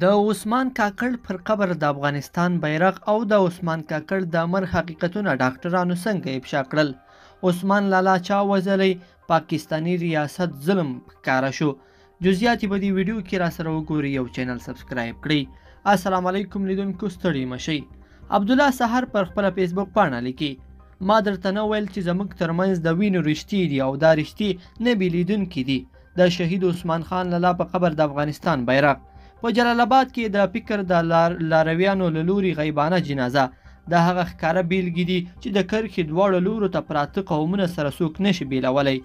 د عثمان کاکړ پر قبر د افغانستان بیرغ او د عثمان کاکړ د مرګ حقیقتونه ډاکټرانو څنګه افشا کړل؟ عثمان لالا چا وژلی؟ پاکستاني ریاست ظلم ښکاره شو. جزئیات په دې ویډیو کې را سره وګورئ او چینل سبسکرایب کړئ. السلام علیکم لیدونکو، ستړي مشئ. عبدالله سحر پر خپله فیسبوک پاڼه لیکي: ما درته نه ویل چې زموږ ترمنځ د وینو رشتې دي او دا رشتې نه بېلېدونکې دي. د شهید عثمان خان لالا په قبر د افغانستان بیرغ. په جلال آباد کې د فکر د لارویانو له لوري غیبانه جنازه. دا هغه ښکاره بیلګې دي چې د کرښې دواړو لورو ته پراته قومونه سره څوک نشي بیلولی.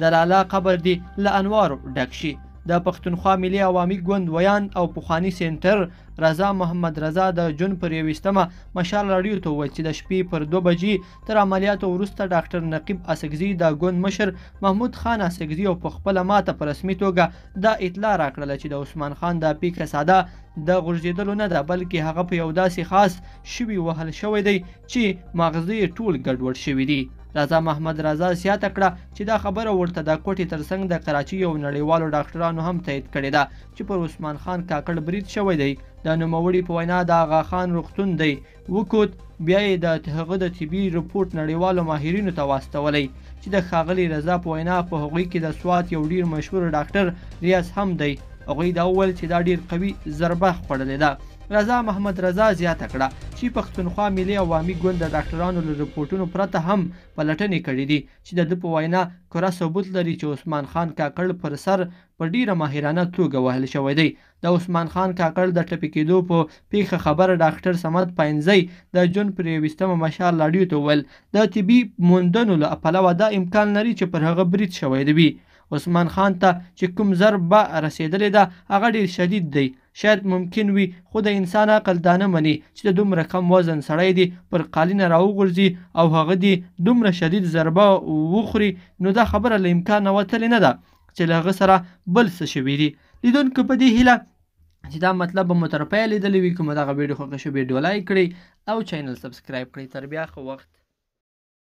د لالا قبر دې له انوارو ډک شي. د پښتونخوا ملي عوامي ګوند ویاند او پخواني سېنټر رضا محمد رضا د جون پر 21مه مشال راډیو ته وویل چې د شپې پر 2 بجې تر عملیاتو وروسته ډاکټر نقیب اڅکزي د ګوند مشر محمود خان اڅکزي او په خپله ماته په رسمي توګه دا اطلاع راکړله چې د عثمان خان دا پیښه ساده د غورځېدلو نه ده، بلکې هغه په یو داسې خاص شوي وهل شوی دی چې ماغزه یې ټول ګډوډ شوي دي. رضا محمد رضا زیاته کړه چې دا خبره ورته د کوټې ترڅنګ د کراچۍ او نړیوالو ډاکټرانو هم تایید کړې ده چې پر عثمان خان کاکړ برید شوی دی. د نوموړي په وینا د آغا خان روغتون دی وکوت، بیا یې د هغه د طبي رپورټ نړیوالو ماهرینو ته واستولی چې د ښاغلي رضا په وینا په هغوی کې د سوات یو ډیر مشهور ډاکټر ریاض هم دی. هغوی دا وویل چې دا ډیر قوي ضربه خوړلې ده. رضا محمد رضا زیاته کړه چې پښتونخوا ملي عوامي ګوند د ډاکټرانو له رپورټونو پرته هم پلټنې کړې دي چې د ده په وینا کره ثبوت لري چې عثمان خان کاکړ پر سر په ډیره ماهرانه توګه وهل شوی دی. د عثمان خان کاکړ د ټپي کېدو په پیښه خبره ډاکټر صمد پاینزی د جون پر 21مه مشال راډیو ته وویل د طبي موندنو له پلوه دا امکان لري چې پر هغه برید شوی وي. عثمان خان ته چې کوم ضربه رسېدلې ده هغه ډیر شدید دی، شاید ممکن وي، خو د انسان عقل دا نه مني چې د دومره کم وزن سړی دی پر قالینه راوغورځي او هغه دی دومره شدید ضربه وخوري، نو دا خبره له امکانه وتلې نه ده چې له هغه سره بل څه شوي دي. لیدونکو په دې هیله چې دا مطلب به مو تر پایه لیدلی وي. کومه دغه ویډیو خوښه شوه ویډیو لایک کړئ او چینل سبسکرایب کړئ. تر بیا ښه وخت.